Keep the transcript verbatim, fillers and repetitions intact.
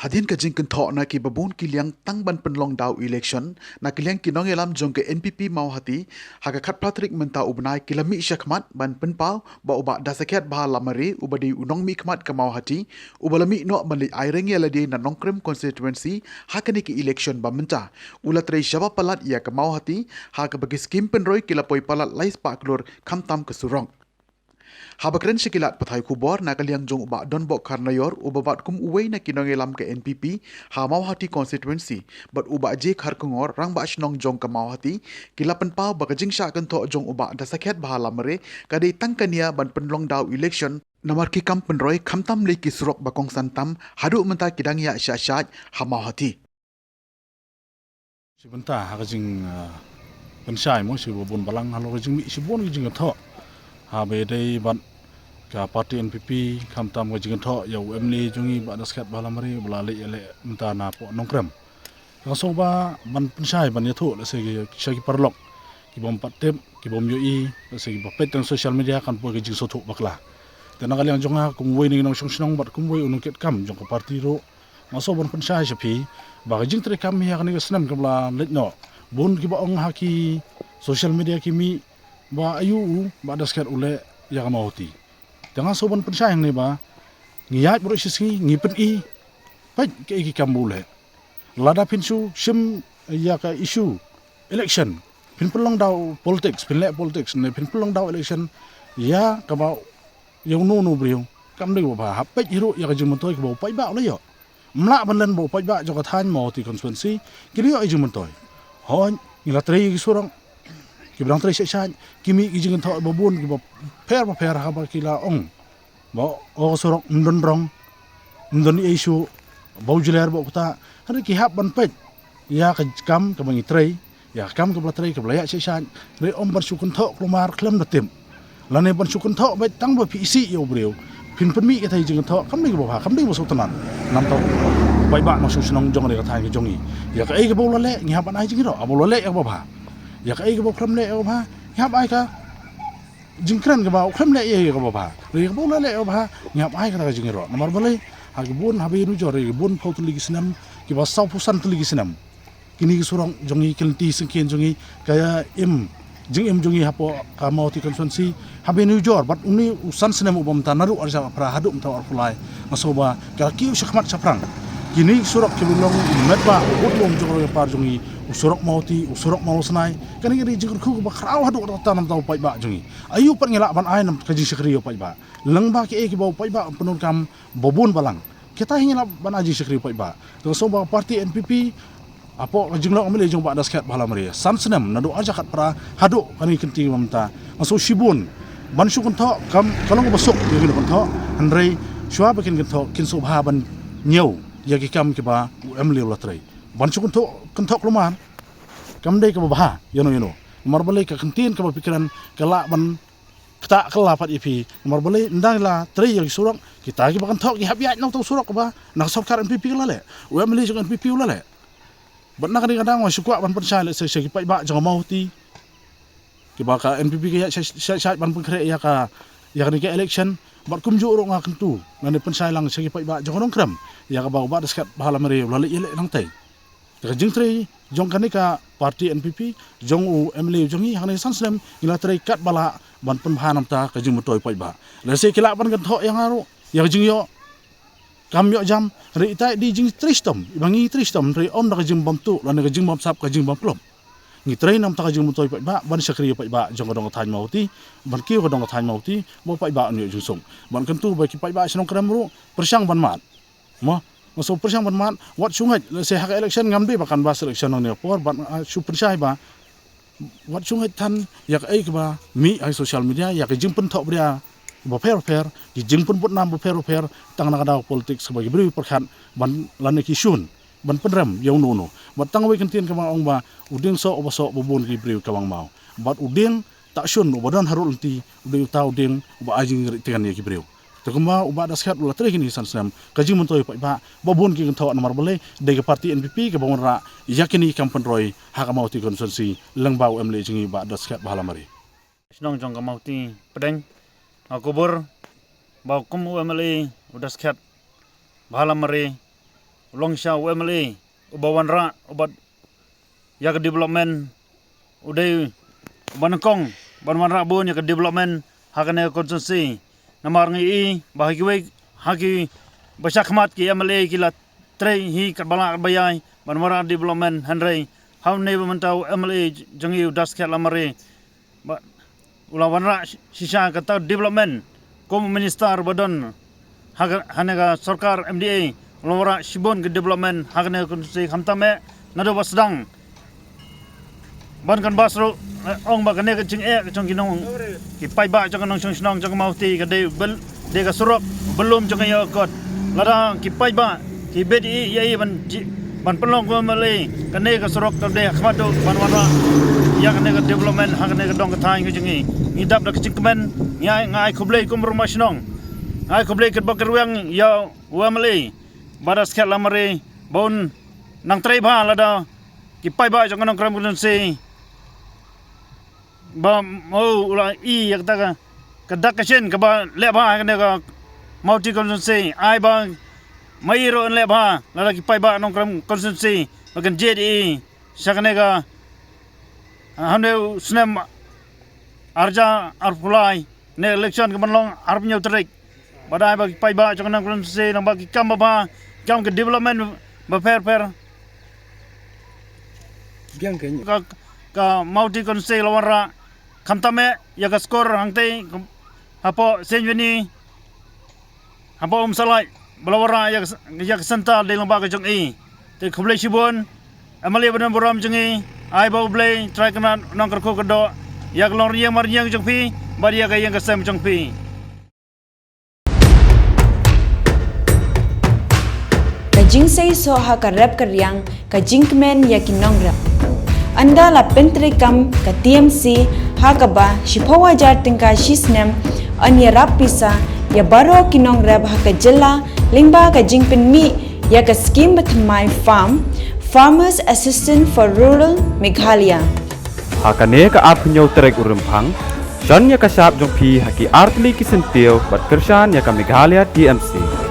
Hadien ka jingkynthoh na ki babun ki liang tang ban pynlong daw election, na ka liang ki nongïalam jong ka N P P Mawhati, ha ka khatphra tarik mynta u bnai ki la mih shakhmat ban pynpaw ba u Bah Dasakhiat Bhalamare uba dei u nongmihkhmat ka Mawhati, uba la mih noh ban leit aireng ïa lade na Nongkrem constituency ha kane ka election ba mynta, u la trei shaba palat ïa ka Mawhati, ha kaba ki skim pynroi ki la poi palat lai spah klur khamtam ka surok. Haba kren sha ki lad pathai khubor na ka liang jong u Bah Donbok Kharnaior uba bat kum uwei na ki nongïalam ka N P P ha Mawhati constituency, bad u Bah J Kharkongor, Rangbah Shnong jong ka Mawhati, ki la pynpaw ba ka jingshah kynthoh jong u Bah Dasakhiat Bhalamare ka dei tang ka nia ban pynlong daw election, namar ki kam pynroi khamtam lei ki surok ba kongsan tam, haduh mynta ki dang ïaid shah shah ha Mawhati. Shi bynta ha ka jing, ah, pynshai mo shi babun balang halor ka jingmih shibun ka jingkynthoh. Haba ïadei bad ka party N P P, khamtam ka jingkynthoh ïa u M L A jong ngi Bah Dasakhiat Bhalamare ba la leit ïaleh mynta na poh Nongkrem. Nga sngew ba ban pynshai ban ïathuh lehse ki, sha ki paralok ki bym pat tip, ki bym ïohi, lehse ki ba peit tang social media kan poi ka jingsngewthuh bakla. Te na ka liang jong nga kum uwei na ki nongshong shnong bad kum uwei u nongkitkam jong ka party ruh, nga sngew ban pynshai sha phi ba ka jingtrei kam ïa kane ka snem kaba la leit noh, bun ki ba ong ha ki social media ki mih ba aïu u Bah Dasakhiat u leh ïa ka Mawhati. Te nga sngew ban pynshai hangne ba ngi ïaid baroh shi sngi ngi pyni, peit kaei ki kam ba u leh. Lada phin shu shim ïa ka issue election, phin pynlong daw politics, phin leh politics ne phin pynlong daw election ïa kaba ïa uno uno u briew, kam dei kaba bha. Hap peit hi ruh ïa ka jingmyntoi kaba u paidbah u la ïoh. Ym lah ban len ba u paidbah jong ka thaiñ Mawhati constituency ki la ïoh ïa ka jingmyntoi. Hooid, ngi la trei ïa ki surok kiba dang trei shait shait, ki mih ki jingkynthoh babun kiba pher bapher haba ki la ong ba o ka surok ym don rong, ym don ei shuh, ba u jler ba u ktah. Hynrei ki hap ban peit ïa ka kam kaba ngi trei, ïa ka kam kaba la trei kaba la ïaid shait shait. Hynrei ym ban shu kynthoh kulmar khlem da tip, lane ban shu kynthoh beit tang ba phi isih ïa u briew, phin pynmih katai ka jingkynthoh, kam dei kaba bha, kam dei kaba sngewtynnat. Namar u paidbah nongshong shnong jong ka thaiñ ka jong ngi, ïa kaei kaba u la leh ngi hap ban ai jingïaroh. Haba u la leh ïa kaba bha, ïa kaei kaba u khlem leh ïa kaba bha, ngi hap ai ka jingkren kaba u khlem leh ïa kaba bha. Hynrei kaba u la leh ïa kaba bha ngi hap ai kata ka jingïaroh. Namar balei? Ha ki bun, haba ïanujor ïa ki bun phew tylli ki snem, kiba sawphew san tylli ki snem, kine ki surok jong ngi, ki lynti syngkien jong ngi, ka im jingim jong ngi hapoh ka Mawhati constituency, haba ïanujor bad une u san snem uba mynta, naduh arhajar khatphra haduh mynta arphew lai, nga sngew ba ka la kiew shakhmat shaphrang. Kine ki surok kiba long u metbah u bud lum jong ka ri ka par jong ngi, u surok Mawhati, u surok Mawlasnai, kane ka dei ka jingkyrkhu kaba khraw haduh katta na ka bynta u paidbah jong ngi. Aïu pat ngi lah ban ai na ka bynta ka jingshakri ïa u paidbah lyngba kiei kiba u paidbah pyndonkam babun balang? Kita hi ngi lah ban ai jingshakri ïa u paidbah. Te nga sngew ba ka party N P P, hapoh ka jinglong M L A jong u Bah Dasakhiat Bhalamare, san snem, naduh arhajar khatphra haduh kane ka kynti ba mynta, nga sngew shibun ban shu kynthoh, kam ka long kaba suk ïa ki nongkynthoh, hynrei shuwa ba kin kynthoh kin sngewbha ban ñiew ïa ki kam kiba u M L A u la trei. Ban shu kynthoh, kynthoh kulmar kam dei kaba bha ïano ïano. Namar balei? Ka kyntien kaba phi kren ka lah ban ktah kylla pat ïa phi. Namar balei? Ynda ngi la trei ïa ki surok, kita kiba kynthoh ki hap ïaid na uta u surok kaba na ka sorkar N P P ka la leh, u M L A jong N P P u la leh. Bad na kane ka daw nga shu kwah ban pynshai lehse sha ki paidbah jong ka Mawhati, kiba ka N P P ka ïaid shait shait ban pynkhreh ïa ka, ïa kane ka election. Bad kumjuh ruh nga kyntu lane pynshai lang sha ki paidbah jong ka Nongkrem ïa kaba u Bah Dasakhiat Bhalamare u la leit ïaleh nangtai. Te ka jingtrei jong kane ka party N P P, jong u M L A jong ngi, hangne san snem ngi la trei katba lah ban pynbha na ka bynta ka jingmyntoi paidbah. Lehse ki lah ban kynthoh ïa nga ruh ïa ka jingïoh kam ïoh jam, hynrei ita i dei jingtrei shitom, iba ngi trei shitom, hynrei ym da ka jingbymtuh lane ka jingbymsap, ka jingbymklop. Ngi trei na ka bynta ka jingmyntoi paidbah, ban shakri ïa u paidbah jong ka dong ka thaiñ Mawhati, ban kiew ka dong ka thaiñ Mawhati ba u paidbah un ïoh jingsuk. Ban kyntu ba ki paidbah shnong Krem ruh pyrshang ban mad. Mo, nga sngew pyrshang ban mad, wat shu ngeit, lehse ha ka election ngam dei ba canvass election nangne ka por, bad, ah, shu pynshai ba wat shu ngeit than ïa kaei kaba mih ha social media, ïa ka jingpynthoh bria bapher bapher, ki jingpynbud nam bapher bapher tang na ka daw politics, kaba ki briew pyrkhat ban lane ki shun ban pynrem ïa uno uno. Bad tang wei kyntien kaba ong ba u dieng soh uba soh ba bun ki briew ka bang maw. Bad u dieng ta shun uba don harud lynti u dei uta u dieng uba ai jingrieh tngen ïa ki briew. Te kumba u Bah Dasakhiat u la trei kine san snem, ka jingmyntoi paidbah ba bun ki kynthoh, namar balei? Dei ka party N P P kaba wanrah ïa kine ki kam pynroi ha ka Mawhati constituency lyngba u M L A jong ngi u Bah Dasakhiat Bhalamare. Shnong jong ka Mawhati Pdeng, nga kubur ba kum u M L A u Dasakhiat Bhalamare long sha u M L A uba wanrah uba ïa ka development, u dei uba nyngkong ban wanrah bun ïa ka development ha kane ka constituency. Namar ngi i ba ha kiwei ha ki ba sha khmat ki M L A ki la trei hi katba lah katba ïai ban wanrah development, hynrei ha une ba mynta u M L A jong ngi u Daskhet Lamare ba u la wanrah shisha kata development kum u minister ba don ha ka, ha kane ka sorkar M D A, u la wanrah shibun ka development ha kane ka constituency. Khamtam eh naduh ba sdang ban canvass ruh, eh, ong ba kane ka jingeh ka jong ki nong, ki paidbah jong ka nongshong shnong jong ka Mawhati ka dei bel, dei ka surok belum jong ka ïa kot. Lada ki paidbah ki bit i ïa i ban ji, ban pynlong kum lei kane ka surok ka dei khmat ban wanrah ïa kane ka development ha kane ka dong ka thaiñ ka jong ngi. Ngi dap da ka jingkmen, ngi ai, nga ai khublei kum u rangbah shnong, nga ai khublei katba kyrwiang ïa u M L A ba Daskhet Lamare ba un nang trei bha lada ki paidbah jong ka Nongkrem constituency ba mo u la i ïa kata ka, ka dak ka shin kaba leh bha ha kane ka Mawhati constituency, ai ba ma i ruh yn leh bha lada ki paidbah Nongkrem constituency ba kan jied i sha kane ka, ha une u snem arhajar arphew lai ne election ka ban long arphew hynñiew tarik. Ba dei ba ki paidbah jong ka Nongkrem constituency nang ba ki kam ba bha, kam ka development ba pher pher. Biang ka, ka Mawhati constituency la wanrah khamtam eh ïa ka skur hangtei hapoh Saint Vini, hapoh Umsalai ba la wanrah ïa ka, ïa ka centre dei lang ba ka jong i. Te khublei shibun M L A ba don burom jong ngi, ai ba U Blei Trai Kynrad u nang kyrkhu kyrdoh ïa ka long rynïeng marïeng jong phi bad ïa ka ïing ka sem jong phi. Ka jingseisoh ha ka rep ka riang, ka jingkmen ïa ki nongrep. Ynda la pyntreikam ka T M C ha kaba shiphew hajar tyngka shi snem, yn ïarap pisa ïa baroh ki nongrep ha ka jylla lyngba ka jingpynmih ïa ka skim ba thymmai farm, Farmers Assistance for Rural Meghalaya. Ha kane ka arphew hynñiew tarik u Rymphang, shon ïa ka shap jong phi ha ki artylli ki syntiew bad kyrshan ïa ka Meghalaya T M C.